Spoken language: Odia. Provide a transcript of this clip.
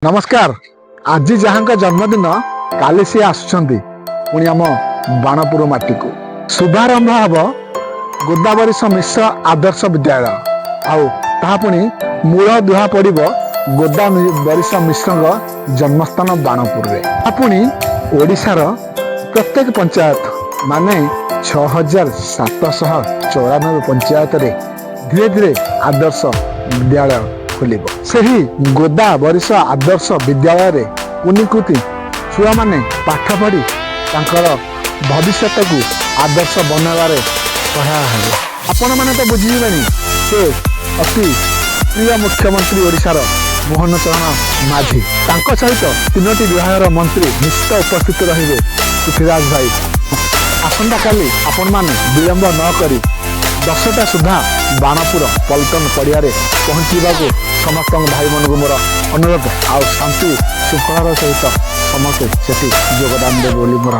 ନମସ୍କାର। ଆଜି ଯାହାଙ୍କ ଜନ୍ମଦିନ, କାଲି ସିଏ ଆସୁଛନ୍ତି ପୁଣି ଆମ ବାଣପୁର ମାଟିକୁ। ଶୁଭାରମ୍ଭ ହବ ଗୋଦାବରୀଶ ମିଶ୍ର ଆଦର୍ଶ ବିଦ୍ୟାଳୟ, ଆଉ ତାହା ପୁଣି ମୂଳ ଦୁହା ପଡ଼ିବ ଗୋଦାବରୀଶ ମିଶ୍ରଙ୍କ ଜନ୍ମସ୍ଥାନ ବାଣପୁରରେ। ତାହା ପୁଣି ଓଡ଼ିଶାର ପ୍ରତ୍ୟେକ ପଞ୍ଚାୟତ, ମାନେ 6794 ପଞ୍ଚାୟତରେ ଧୀରେ ଧୀରେ ଆଦର୍ଶ ବିଦ୍ୟାଳୟ ଖୋଲିବ। ସେହି ଗୋଦାବରୀଶ ଆଦର୍ଶ ବିଦ୍ୟାଳୟରେ କୁନିକୁତି ଛୁଆମାନେ ପାଠ ପଢ଼ି ତାଙ୍କର ଭବିଷ୍ୟତକୁ ଆଦର୍ଶ ବନାଇବାରେ ସହାୟ ହେବେ। ଆପଣମାନେ ତ ବୁଝିଯିବେଣି, ସେ ଅତି ପ୍ରିୟ ମୁଖ୍ୟମନ୍ତ୍ରୀ ଓଡ଼ିଶାର ମୋହନ ଚରଣ ମାଝୀ। ତାଙ୍କ ସହିତ ତିନୋଟି ବିଭାଗର ମନ୍ତ୍ରୀ ନିଶ୍ଚିତ ଉପସ୍ଥିତ ରହିବେ। ପୃଥ୍ୱୀରାଜ ଭାଇ, ଆସନ୍ତାକାଲି ଆପଣମାନେ ବିଳମ୍ବ ନ କରି 10ଟା ସୁଦ୍ଧା ବାଣପୁର ପଲଟନ ପଡ଼ିଆରେ ପହଞ୍ଚିବାକୁ ସମସ୍ତଙ୍କ ଭାଇମାନଙ୍କୁ ମୋର ଅନୁରୋଧ, ଆଉ ଶାନ୍ତି ଶୃଙ୍ଖଳାର ସହିତ ସମସ୍ତେ ସେଠି ଯୋଗଦାନ ଦେବେ ବୋଲି ମୋର